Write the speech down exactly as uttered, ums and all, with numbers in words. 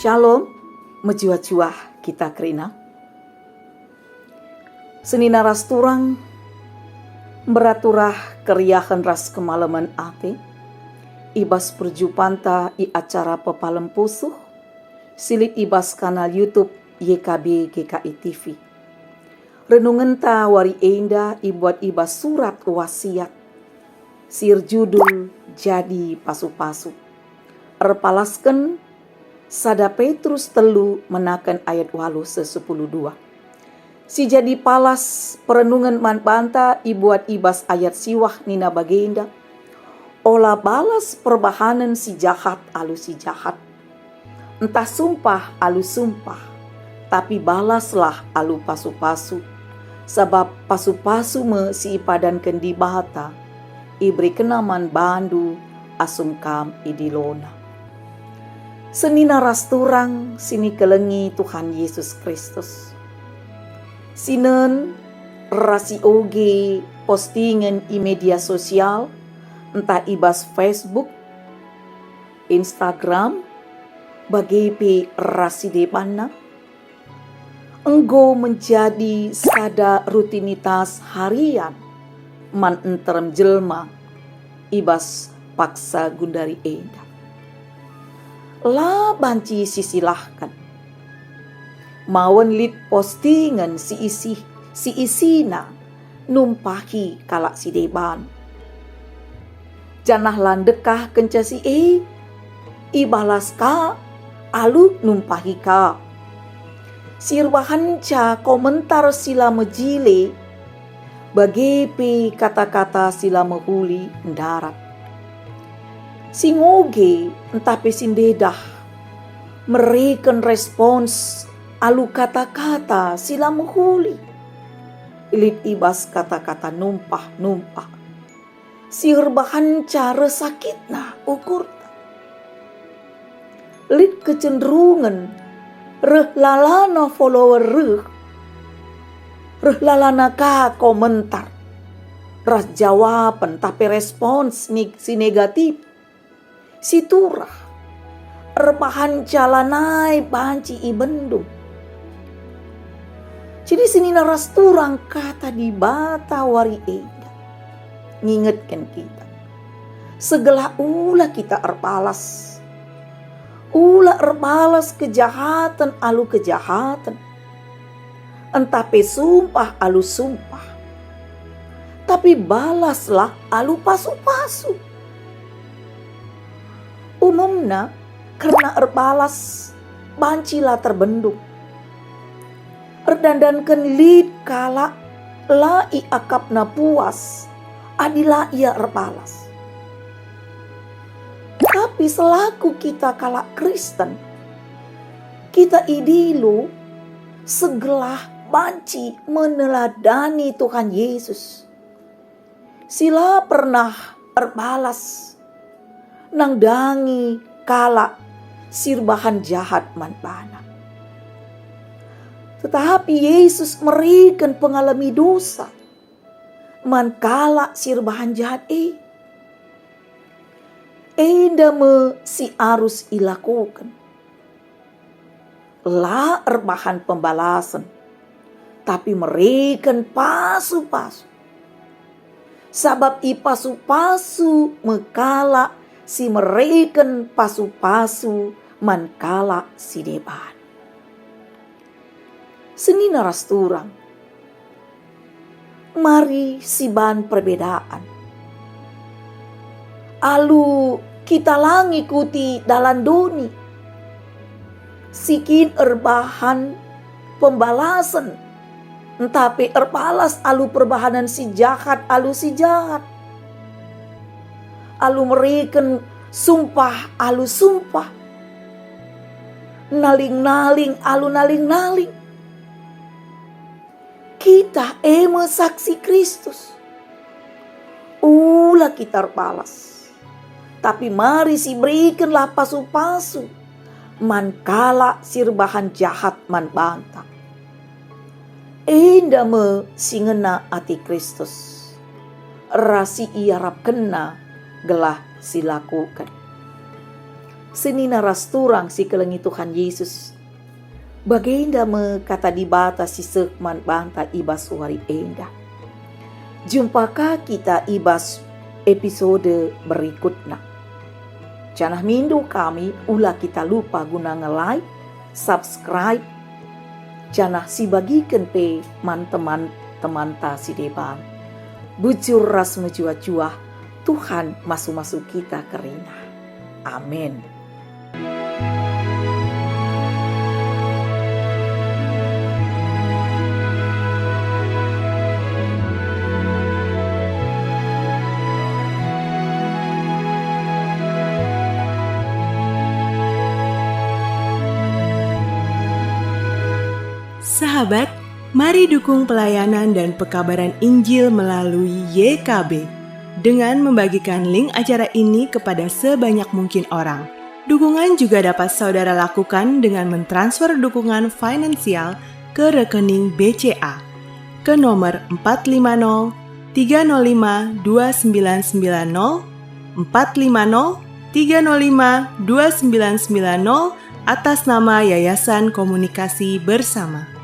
Shalom, mejuah-juah kita kerina. Senina ras turang, mberaturah keriahen ras kemalemen ate, i bas perjumpanta i acara Pepalem Pusuh, si lit i bas kanal YouTube Y K B G K I T V. Renungenta wari enda ibuat i bas surat Wasiat, si erjudul Jadi Pasu-pasu. Erpalasken sada Petrus telu menaken ayat waluh seh sepuluh dua. Si jadi palas perenungen man banta ibuat i bas ayat siwah nina bagenda, "Ola balas perbahanen si jahat alu si jahat, ntah sumpah alu sumpah, tapi balaslah alu pasu-pasu, sabap pasu-pasu me si ipadanken Dibata, iberekenNa man bandu asum kam idiloNa." Senina ras turang si nikelengi Tuhan Yesus Kristus. Sinen ras ioge postingen i media sosial, ntah i bas Facebook, Instagram, bage pe ras si debanna, enggo menjadi sada rutinitas harian man nterem jelma i bas paksa gundari enda. La banci sisilahken. Mawen lit postingen si isi, si isina numpahi kalak si deban. Janah la ndekah kenca si e, ibalas ka alu numpahi ka. Si erbahanca komentar si la mejile, bage pe kata-kata si la mehuli ndarat. Si ngoge ntah pe si ndedah mereken respons alu kata-kata si la mehuli. Lit i bas kata-kata numpah-numpah si erbahanca reh sakitna ukurta. Lit kecenderungen reh lalana follower reh, reh lalana ka komentar, ras jawapen ntah pe respons ni-, si negatif, si turah, erbahanca lanai banci ibendung. Jadi senina ras turang kata Dibata wari enda ngingetken kita, segelah ula kita erbalas. Ula erbalas kejahaten alu kejahaten, ntah pe sumpah alu sumpah, tapi balaslah alu pasu-pasu. Umumna, kerna erbalas banci la terbendung. Erdandanken lit kalak la iakapna puas adi la ia erbalas. Tapi selaku kita kalak Kristen, kita idilo segelah banci meneladani Tuhan Yesus, si la pernah erbalas nandangi kalak si erbahan jahat man baNa. Tetapi Yesus mereken pengalemi dosa man kalak si erbahan jahat e. Enda me si arus ilakoken. La erbahan pembalasen, tapi mereken pasu-pasu. Sabap ipasu-pasu me kalak si mereken pasu-pasu man kalak si deban. Senina ras turang, mari siban perbedaan. Alu kita la ngikuti dalan doni, si kin erbahan pembalasen, ntah pe erbalas alu perbahanen si jahat alu si jahat, alu mereken sumpah alu sumpah, naling-naling alu naling-naling. Kita e me saksi Kristus. Ula kita erbalas, tapi mari siberikenlah pasu-pasu man kalak si erbahan jahat man banta. Enda me si ngena ate Kristus, ras si iarapkenNa gelah silakoken. senina ras turang si kelengi Tuhan Yesus. Bagenda me kata Dibata si seh man banta i bas wari enda. Jumpa ka kita i bas episode berikutna. Janah mindo kami ula kita lupa guna nge-like, subscribe, janah sibagiken pe man teman-temanta si deban. Bujur ras mejuah-juah, Tuhan masu-masu kita kerina. Amin. Sahabat, mari dukung pelayanan dan pekabaran Injil melalui Y K B dengan membagikan link acara ini kepada sebanyak mungkin orang. Dukungan juga dapat saudara lakukan dengan mentransfer dukungan finansial ke rekening B C A ke nomor empat lima nol tiga nol lima dua sembilan sembilan nol, empat lima nol tiga nol lima dua sembilan sembilan nol, atas nama Yayasan Komunikasi Bersama.